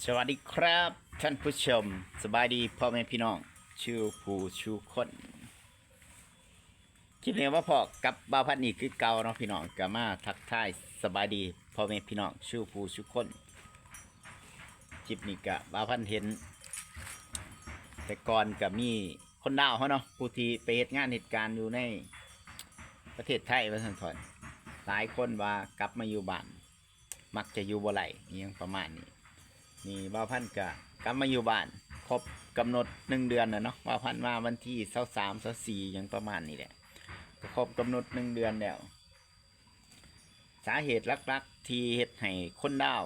ສະຫວັດດີຄັບທ່ານຜູ້ຊົມ, ສະບາຍດີພໍ່ແມ່ພີ່ນ້ອງສູ່ຜູ້ສູ່ຄົນ. ຄລິບນີ້ມາພໍ້ກັບບ່າວພັນອີກຄືເກົ່າເນາະພີ່ນ້ອງ, ກໍມາທັກທາຍສະບາຍດີພໍ່ແມ່ພີ່ນ້ອງສູ່ຜູ້ສູ່ຄົນ. ຄລິບນີ້ກໍບ່າວພັນເຫັນ ແຕ່ກ່ອນກໍມີຄົນລາວເຮົາເນາະ ຜູ້ທີ່ໄປເຮັດງານເຮັດການຢູ່ໃນປະເທດໄທວ່າຊັ້ນເຖາະ, ຫຼາຍຄົນວ່າກັບມາຢູ່ບ້ານ ມັກຈະຢູ່ບໍ່ໄດ້ ອີ່ຫຍັງປະມານນີ້. ນີ້ບ່າວພັນກະກັບມາຢູ່ບ້ານ ຄົບກຳນົດໜຶ່ງເດືອນແລ້ວເນາະ, ບ່າວພັນມາວັນທີຊາວສາມ ຊາວສີ່ ຫຍັງປະມານນີ້ແຫຼະ, ກໍຄົບກຳນົດໜຶ່ງເດືອນແລ້ວ. ສາເຫດຫຼັກໆທີ່ເຮັດໃຫ້ຄົນລາວ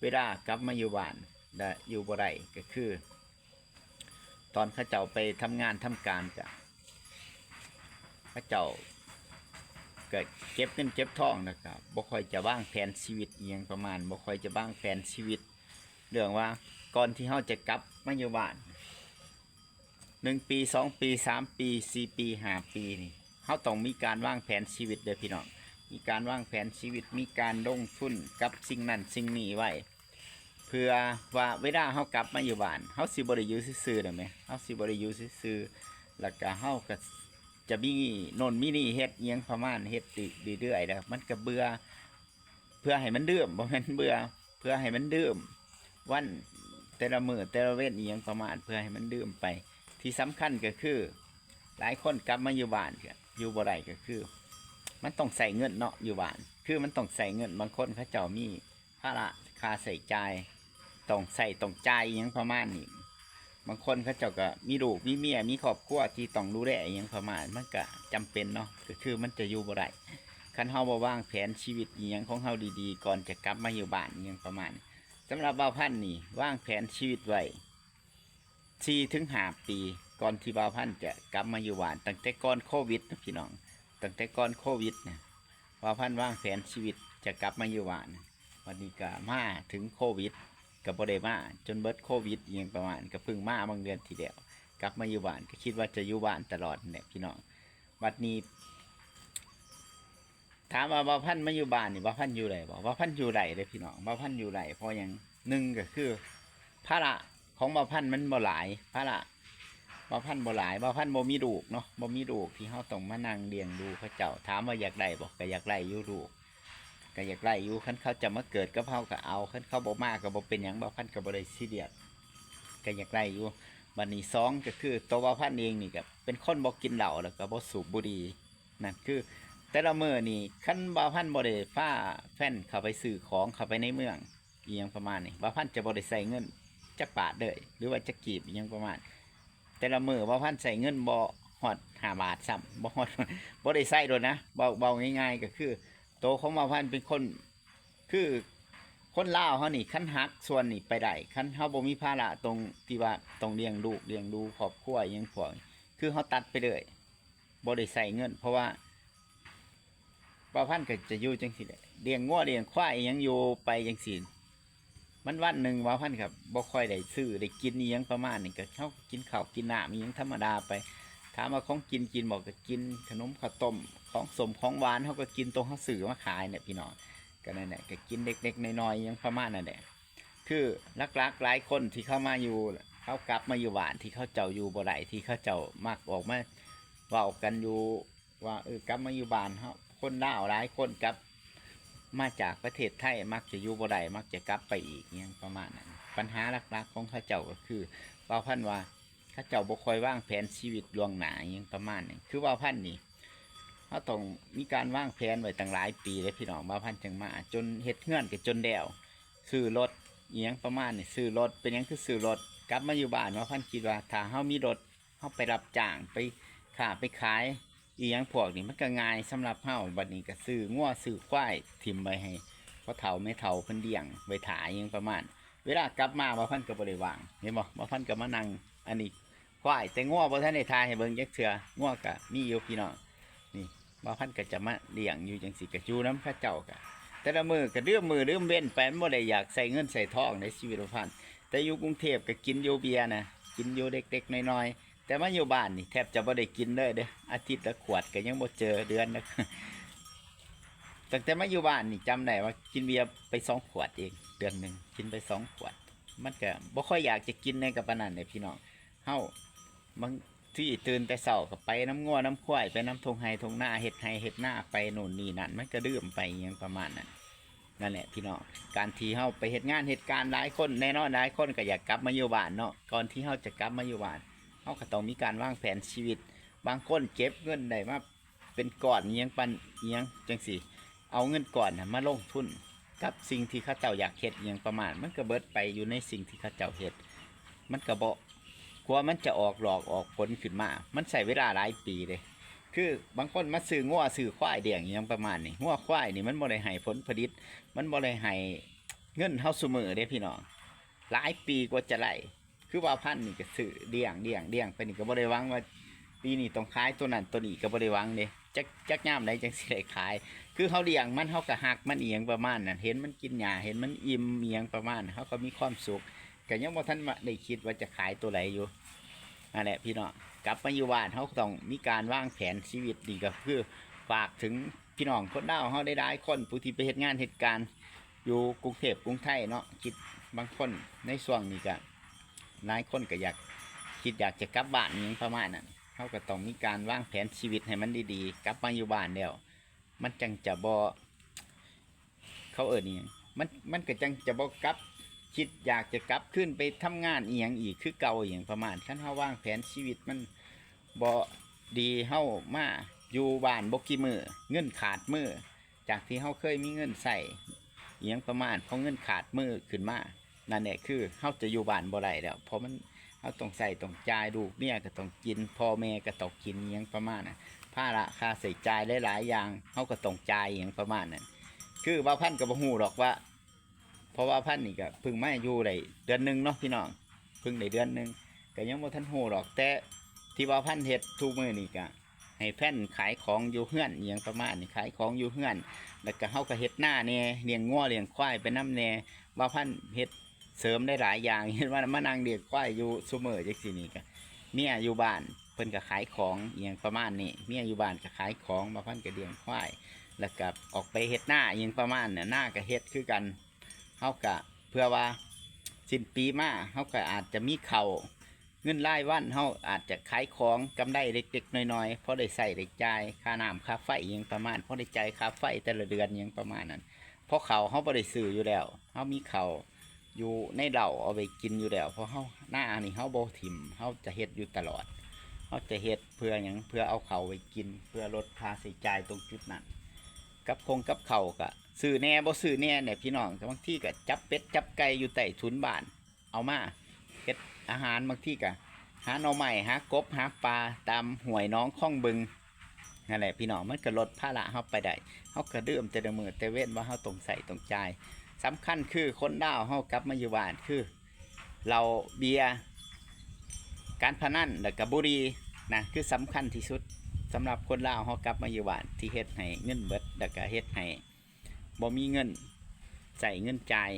ເວລາກັບມາຢູ່ບ້ານແລ້ວຢູ່ບໍ່ໄດ້ ກໍຄື ຕອນເຂົາເຈົ້າໄປທຳງານທຳການ ກະ ເຂົາເຈົ້າກະເກັບເງິນເກັບທອງ ແລ້ວກະບໍ່ຄ່ອຍຈະວາງແຜນຊີວິດອີ່ຫຍັງປະມານ, ບໍ່ຄ່ອຍຈະວາງແຜນຊີວິດ ເລື່ອງວ່າກ່ອນທີ່ເຮົາຈະກັບມາຢູ່ບ້ານ ໜຶ່ງປີ ສອງປີ ສາມປີ ສີ່ປີ ຫ້າປີນີ້ ເຮົາຕ້ອງມີການວາງແຜນຊີວິດເດີພີ່ນ້ອງ, ມີການວາງແຜນຊີວິດ ມີການລົງທຶນກັບສິ່ງນັ້ນສິ່ງນີ້ໄວ້ ເພື່ອວ່າເວລາເຮົາກັບມາຢູ່ບ້ານ ເຮົາຊິບໍ່ໄດ້ຢູ່ຊື່ໆ ແລ້ວແມ, ເຮົາຊິບໍ່ໄດ້ຢູ່ຊື່ໆ ແລ້ວກະເຮົາກະຈະມີໂນ່ນມີນີ້ເຮັດ ອີ່ຫຍັງປະມານ ເຮັດເລື້ອຍໆ ແລ້ວມັນກະເບື່ອ. ເພື່ອໃຫ້ມັນດື່ມ ບໍ່ແມ່ນເບື່ອ, ເພື່ອໃຫ້ມັນດື່ມວັນແຕ່ລະມື້ແຕ່ລະເວັນ ອີ່ຫຍັງປະມານ ເພື່ອໃຫ້ມັນດື່ມໄປ. ທີ່ສຳຄັນກໍຄື ຫຼາຍຄົນກັບມາຢູ່ບ້ານ ຢູ່ບໍ່ໄດ້ ກໍຄືມັນຕ້ອງໃຊ້ເງິນເນາະ ຢູ່ບ້ານ ຄືມັນຕ້ອງໃຊ້ເງິນ. ບາງຄົນເຂົາເຈົ້າມີພາລະຄ່າໃຊ້ຈ່າຍ ຕ້ອງໃຊ້ຕ້ອງຈ່າຍ ອີ່ຫຍັງປະມານນີ້. ບາງຄົນເຂົາເຈົ້າກໍມີລູກມີເມຍ ມີຄອບຄົວທີ່ຕ້ອງດູແລ ອີ່ຫຍັງປະມານ ມັນກໍຈຳເປັນເນາະ, ກໍຄືມັນຈະຢູ່ບໍ່ໄດ້ ຄັນເຮົາບໍ່ວາງແຜນຊີວິດອີ່ຫຍັງຂອງເຮົາດີໆ ກ່ອນຈະກັບມາຢູ່ບ້ານ ອີ່ຫຍັງປະມານ. ສຳລັບບ່າວພັນນີ້ ວາງແຜນຊີວິດໄວ້ ສີ່ເຖິງຫ້າປີ ກ່ອນທີ່ບ່າວພັນຈະກັບມາຢູ່ບ້ານ, ຕັ້ງແຕ່ກ່ອນໂຄວິດນະພີ່ນ້ອງ, ຕັ້ງແຕ່ກ່ອນໂຄວິດນະ ບ່າວພັນວາງແຜນຊີວິດຈະກັບມາຢູ່ບ້ານ. ບັດນີ້ກໍມາເຖິງໂຄວິດ ກໍບໍ່ໄດ້ມາ ຈົນເບິດໂຄວິດອີ່ຫຍັງປະມານ, ກໍເພິ່ງມາບາງເດືອນທີ່ແລ້ວ ກັບມາຢູ່ບ້ານ ກໍຄິດວ່າຈະຢູ່ບ້ານຕະຫຼອດແຫຼະພີ່ນ້ອງ. ບັດນີ້ ຖາມວ່າບ່າວພັນມາຢູ່ບ້ານນີ້ ບ່າວພັນຢູ່ໄດ້ບໍ່? ບ່າວພັນຢູ່ໄດ້ເດ້ພີ່ນ້ອງ, ບ່າວພັນຢູ່ໄດ້. ເພາະຫຍັງ? ໜຶ່ງກໍຄືພາລະຂອງບ່າວພັນມັນບໍ່ຫຼາຍ, ພາລະບ່າວພັນບໍ່ຫຼາຍ, ບ່າວພັນບໍ່ມີລູກເນາະ, ບໍ່ມີລູກທີ່ເຮົາຕ້ອງມານັ່ງລ້ຽງດູເຂົາເຈົ້າ. ຖາມວ່າຢາກໄດ້ບໍ່? ກໍຢາກໄດ້ຢູ່ລູກ, ກໍຢາກໄດ້ຢູ່. ຄັນເຂົາຈະມາເກີດກັບເຮົາກໍເອົາ, ຄັນເຂົາບໍ່ມາກໍບໍ່ເປັນຫຍັງ, ບ່າວພັນກໍບໍ່ໄດ້ຊີຣຽສ, ກໍຢາກໄດ້ຢູ່. ບັດນີ້ສອງກໍຄື ໂຕບ່າວພັນເອງນີ້ກໍເປັນຄົນບໍ່ກິນເຫຼົ້າ ແລ້ວກໍບໍ່ສູບບຸຫຼີ່. ນັ້ນຄືແຕ່ລະມື້ນີ້ ຄັນບ່າວພັນບໍ່ໄດ້ພາແຟນເຂົ້າໄປຊື້ຂອງ ເຂົ້າໄປໃນເມືອງ ອີ່ຫຍັງປະມານນີ້ ບ່າວພັນຈະບໍ່ໄດ້ໃຊ້ເງິນຈັກບາດເລີຍ ຫຼືວ່າຈັກກີບ ອີ່ຫຍັງປະມານ. ແຕ່ລະມື້ບ່າວພັນໃຊ້ເງິນບໍ່ຮອດຫ້າບາດຊ້ຳ, ບໍ່ຮອດ ບໍ່ໄດ້ໃຊ້ໂດນນະ. ເວົ້າ ເວົ້າງ່າຍໆກໍຄື ໂຕຂອງບ່າວພັນເປັນຄົນ ຄືຄົນລາວເຮົານີ້ ຄັນຫັກສ່ວນນີ້ໄປໄດ້ ຄັນເຮົາບໍ່ມີພາລະຕົງທີ່ວ່າຕ້ອງລ້ຽງລູກ ລ້ຽງດູຄອບຄົວອີ່ຫຍັງພວກນີ້ ຄືເຮົາຕັດໄປເລີຍ ບໍ່ໄດ້ໃຊ້ເງິນ. ເພາະວ່າບ່າວພັນກໍຈະຢູ່ຈັ່ງຊີ້ແຫຼະ ລ້ຽງງົວລ້ຽງຄວາຍອີ່ຫຍັງຢູ່ໄປຈັ່ງຊີ້. ມັນວັນໜຶ່ງບ່າວພັນກໍບໍ່ຄ່ອຍໄດ້ຊື້ໄດ້ກິນອີ່ຫຍັງປະມານນີ້, ກໍເຮົາກິນເຂົ້າກິນນ້ຳອີ່ຫຍັງທຳມະດາໄປ. ຖາມວ່າຂອງກິນກິນບໍ່? ກໍກິນຂະໜົມເຂົ້າຕົ້ມ ຂອງສົ້ມຂອງຫວານເຮົາກໍກິນ ໂຕເຮົາຊື້ມາຂາຍແຫຼະພີ່ນ້ອງ. ກໍນັ້ນແຫຼະ ກໍກິນເລັກໆນ້ອຍໆຫຍັງປະມານນັ້ນແຫຼະ. ຄືຫຼັກໆຫຼາຍຄົນທີ່ເຂົາມາຢູ່ ເຂົາກັບມາຢູ່ບ້ານ ທີ່ເຂົາເຈົ້າຢູ່ບໍ່ໄດ້ ທີ່ເຂົາເຈົ້າມັກອອກມາເວົ້າກັນຢູ່ວ່າ ເອີ ກັບມາຢູ່ບ້ານເຮົາ. ຄົນລາວຫຼາຍຄົນກັບມາຈາກປະເທດໄທ ມັກຈະຢູ່ບໍ່ໄດ້ ມັກຈະກັບໄປອີກ ອີ່ຫຍັງປະມານນັ້ນ. ບັນຫາຫຼັກໆຂອງເຂົາເຈົ້າກໍຄື ບ່າວພັນວ່າ ເຂົາເຈົ້າບໍ່ຄ່ອຍວາງແຜນຊີວິດລ່ວງໜ້າ ອີ່ຫຍັງປະມານນີ້. ຄືບ່າວພັນນີ້ ເຮົາຕ້ອງມີການວາງແຜນໄວ້ຕັ້ງຫຼາຍປີເດ້ພີ່ນ້ອງ, ບ່າວພັນຈຶ່ງມາ ຈົນເຮັດເຮືອນກໍຈົນແລ້ວ, ຊື້ລົດອີ່ຫຍັງປະມານນີ້, ຊື້ລົດ. ເປັນຫຍັງຄືຊື້ລົດ? ກັບມາຢູ່ບ້ານ ບ່າວພັນຄິດວ່າ ຖ້າເຮົາມີລົດ ເຮົາໄປຮັບຈ້າງ ໄປຄ້າໄປຂາຍ ອີ່ຫຍັງພວກນີ້ ມັນກໍງ່າຍສຳລັບເຮົາ. ບັດນີ້ກໍຊື້ງົວຊື້ຄວາຍຖິ້ມໄວ້ໃຫ້ພໍ່ເຖົ້າແມ່ເຖົ້າເພິ່ນລ້ຽງໄວ້ຖ້າ ອີ່ຫຍັງປະມານ. ເວລາກັບມາ ບ່າວພັນກໍບໍ່ໄດ້ວ່າງ ເຫັນບໍ່? ບ່າວພັນກໍມານັ່ງ ອັນນີ້ຄວາຍ, ແຕ່ງົວບໍ່ທັນໄດ້ຖ່າຍໃຫ້ເບິ່ງຈັກເທື່ອ. ງົວກໍມີຢູ່ພີ່ນ້ອງ, ນີ້ ບ່າວພັນກໍຈະມາລ້ຽງຢູ່ຈັ່ງຊີ້ ກໍຢູ່ນຳເຂົາເຈົ້າ. ກໍແຕ່ລະມື້ກໍລືມມື້ລືມເວັນໄປ, ມັນບໍ່ໄດ້ຢາກໃຊ້ເງິນໃຊ້ທອງໃນຊີວິດບ່າວພັນ. ແຕ່ຢູ່ກຸງເທບກໍກິນຢູ່ເບຍນະ, ກິນຢູ່ເລັກໆນ້ອຍໆ. ແຕ່ມາຢູ່ບ້ານນີ້ແທບຈະບໍ່ໄດ້ກິນເລີຍເດ້, ອາທິດລະຂວດກໍຍັງບໍ່ເຈີ, ເດືອນລະ ຕັ້ງແຕ່ມາຢູ່ບ້ານນີ້ຈຳໄດ້ວ່າກິນເບຍໄປສອງຂວດເອງ, ເດືອນໜຶ່ງກິນໄປສອງຂວດ. ມັນກະບໍ່ຄ່ອຍຢາກຈະກິນແດ່ ກະປານນັ້ນແຫຼະພີ່ນ້ອງ. ເຮົາບາງທີຕື່ນແຕ່ເຊົ້າກະໄປນຳງົວນຳຄວາຍ ໄປນຳທົ່ງໄຮ່ທົ່ງນາ ເຮັດໄຮ່ເຮັດນາ ໄປໂນ່ນນີ້ນັ້ນ ມັນກະລືມໄປ ອີ່ຫຍັງປະມານນັ້ນ. ນັ້ນແຫຼະພີ່ນ້ອງ ການທີ່ເຮົາໄປເຮັດງານເຮັດການ ຫຼາຍຄົນ ແນ່ນອນຫຼາຍຄົນກະຢາກກັບມາຢູ່ບ້ານເນາະ. ກ່ອນທີ່ເຮົາຈະກັບມາຢູ່ບ້ານ ເຮົາກະຕ້ອງມີການວາງແຜນຊີວິດ. ບາງຄົນເກັບເງິນໄດ້ມາເປັນກ້ອນ ອີ່ຫຍັງປານ ອີ່ຫຍັງຈັ່ງຊີ້ ເອົາເງິນກ້ອນນະມາລົງທຶນກັບສິ່ງທີ່ເຂົາເຈົ້າຢາກເຮັດ ອີ່ຫຍັງປະມານ ມັນກະເບິດໄປຢູ່ໃນສິ່ງທີ່ເຂົາເຈົ້າເຮັດ. ມັນກະບໍ່ ກວ່າມັນຈະອອກດອກອອກຜົນຂຶ້ນມາ ມັນໃຊ້ເວລາຫຼາຍປີເດ້. ຄືບາງຄົນມາຊື້ງົວຊື້ຄວາຍລ້ຽງ ອີ່ຫຍັງປະມານນີ້ ງົວຄວາຍນີ້ມັນບໍ່ໄດ້ໃຫ້ຜົນຜະລິດ ມັນບໍ່ໄດ້ໃຫ້ເງິນເຮົາຊຸມື້ເດ້ພີ່ນ້ອງ ຫຼາຍປີກວ່າຈະໄດ້. ຄືບ່າວພັນນີ້ກະຊື້ລ້ຽງ ລ້ຽງ ລ້ຽງໄປນີ້ ກະບໍ່ໄດ້ຫວັງວ່າປີນີ້ຕ້ອງຂາຍໂຕນັ້ນໂຕນີ້ ກະບໍ່ໄດ້ຫວັງເດ້. ຈັກ ຈັກຍາມໃດຈັ່ງຊິໄດ້ຂາຍ ຄືເຮົາລ້ຽງມັນ ເຮົາກະຮັກມັນ ອີ່ຫຍັງປະມານນັ້ນ ເຫັນມັນກິນຫຍ້າ ເຫັນມັນອີ່ມ ອີ່ຫຍັງປະມານ ເຮົາກະມີຄວາມສຸກ ກະຍັງບໍ່ທັນມາໄດ້ຄິດວ່າຈະຂາຍໂຕໃດຢູ່. ນັ້ນແຫຼະພີ່ນ້ອງ ກັບມາຢູ່ບ້ານ ເຮົາກະຕ້ອງມີການວາງແຜນຊີວິດ. ນີ້ກະຄືຝາກເຖິງພີ່ນ້ອງຄົນລາວເຮົາຫຼາຍໆຄົນ ຜູ້ທີ່ໄປເຮັດງານເຮັດການຢູ່ກຸງເທບກຸງໄທເນາະ. ຄິດ ບາງຄົນໃນຊ່ວງນີ້ກະ ຫຼາຍຄົນກະຢາກ ຄິດຢາກຈະກັບບ້ານ ອີ່ຫຍັງປະມານນັ້ນ ເຮົາກະຕ້ອງມີການວາງແຜນຊີວິດໃຫ້ມັນດີໆ. ກັບມາຢູ່ບ້ານແລ້ວ ມັນຈັ່ງຈະບໍ່ ເຂົາເອີ້ນອີ່ຫຍັງ ມັນ ມັນກະຈັ່ງຈະບໍ່ກັບ ຄິດຢາກຈະກັບຄືນໄປທຳງານອີ່ຫຍັງອີກຄືເກົ່າ ອີ່ຫຍັງປະມານ. ຄັນເຮົາວາງແຜນຊີວິດມັນບໍ່ດີ ເຮົາມາຢູ່ບ້ານບໍ່ກີ່ມື້ ເງິນຂາດມື ຈາກທີ່ເຮົາເຄີຍມີເງິນໃຊ້ ອີ່ຫຍັງປະມານ ພໍເງິນຂາດມືຂຶ້ນມາ ນັ້ນແຫຼະ ຄືເຮົາຈະຢູ່ບ້ານບໍ່ໄດ້ແລ້ວ ເພາະມັນ ເຮົາຕ້ອງໃຊ້ຕ້ອງຈ່າຍ ລູກເມຍກະຕ້ອງກິນ ພໍ່ແມ່ກະຕ້ອງກິນ ອີ່ຫຍັງປະມານນັ້ນ. ພາລະຄ່າໃຊ້ຈ່າຍຫຼາຍໆຢ່າງ ເຮົາກະຕ້ອງຈ່າຍ ອີ່ຫຍັງປະມານນັ້ນ. ຄືບ່າວພັນກະບໍ່ຮູ້ດອກວ່າ ເພາະບ່າວພັນນີ້ກະເພິ່ງມາຢູ່ໄດ້ເດືອນໜຶ່ງເນາະພີ່ນ້ອງ ເພິ່ງໄດ້ເດືອນໜຶ່ງ ກະຍັງບໍ່ທັນຮູ້ດອກ. ແຕ່ທີ່ບ່າວພັນເຮັດທຸກມື້ນີ້ກະ ໃຫ້ແຟນຂາຍຂອງຢູ່ເຮືອນ ອີ່ຫຍັງປະມານນີ້ ຂາຍຂອງຢູ່ເຮືອນ ແລ້ວກະເຮົາກະເຮັດນາແດ່ ລ້ຽງງົວລ້ຽງຄວາຍໄປນຳແດ່. ບ່າວພັນເຮັດເສີມໄດ້ຫຼາຍຢ່າງ ເຮັດວ່າມານັ່ງລ້ຽງຄວາຍຢູ່ຊຸມື້ຈັ່ງຊີ້ນີ້ ກະເມຍຢູ່ບ້ານ ເພິ່ນກະຂາຍຂອງ ອີ່ຫຍັງປະມານນີ້ ເມຍຢູ່ບ້ານກະຂາຍຂອງ ບ່າວພັນກະລ້ຽງຄວາຍ ແລ້ວກະອອກໄປເຮັດນາ ອີ່ຫຍັງປະມານນັ້ນ ນາກະເຮັດຄືກັນ. ເຮົາກະເພື່ອວ່າສິ້ນປີມາ ເຮົາກະອາດຈະມີເຂົ້າ ເງິນລາຍວັນ ເຮົາອາດຈະຂາຍຂອງກຳໄລເລັກໆນ້ອຍໆ ພໍໄດ້ໃຊ້ໄດ້ຈ່າຍຄ່ານ້ຳຄ່າໄຟ ອີ່ຫຍັງປະມານ ພໍໄດ້ຈ່າຍຄ່າໄຟແຕ່ລະເດືອນ ອີ່ຫຍັງປະມານນັ້ນ. ເພາະເຂົ້າເຮົາບໍ່ໄດ້ຊື້ຢູ່ແລ້ວ ເຮົາມີເຂົ້າຢູ່ໃນເລົ້າເອົາໄວ້ກິນຢູ່ແລ້ວ ເພາະເຮົາ ນານີ້ເຮົາບໍ່ຖິ້ມ ເຮົາຈະເຮັດຢູ່ຕະຫຼອດ ເຮົາຈະເຮັດເພື່ອຫຍັງ ເພື່ອເອົາເຂົ້າໄວ້ກິນ ເພື່ອລົດຄ່າໃຊ້ຈ່າຍຕົງຈຸດນັ້ນ. ກັບຄົງກັບເຂົ້າກະຊື້ແດ່ບໍ່ຊື້ແດ່ແຫຼະພີ່ນ້ອງ ກະບາງທີກະຈັບເປັດຈັບໄກ່ຢູ່ໃຕ້ຖົນບ້ານ ເອົາມາເຮັດອາຫານ ບາງທີກະຫາໜໍ່ໄມ້ ຫາກົບ ຫາປາຕາມຫ້ວຍໜອງຄອງບຶງ ນັ້ນແຫຼະພີ່ນ້ອງ ມັນກະລົດພາລະເຮົາໄປໄດ້. ເຮົາກະລືມແຕ່ລະມື້ແຕ່ເວັນວ່າເຮົາຕ້ອງໃຊ້ຕ້ອງຈ່າຍ. ສຳຄັນຄືຄົນລາວເຮົາກັບມາຢູ່ບ້ານ ຄືເຫຼົ້າເບຍ ການພະນັນ ແລ້ວກະບຸຫຼີ່ນະ ຄືສຳຄັນທີ່ສຸດ. ສຳລັບຄົນລາວເຮົາກັບມາຢູ່ບ້ານ ທີ່ເຮັດໃຫ້ເງິນເບິດ ແລ້ວກະເຮັດໃຫ້ ບໍ່ມີເງິນໃຊ້ເງິນຈ່າຍ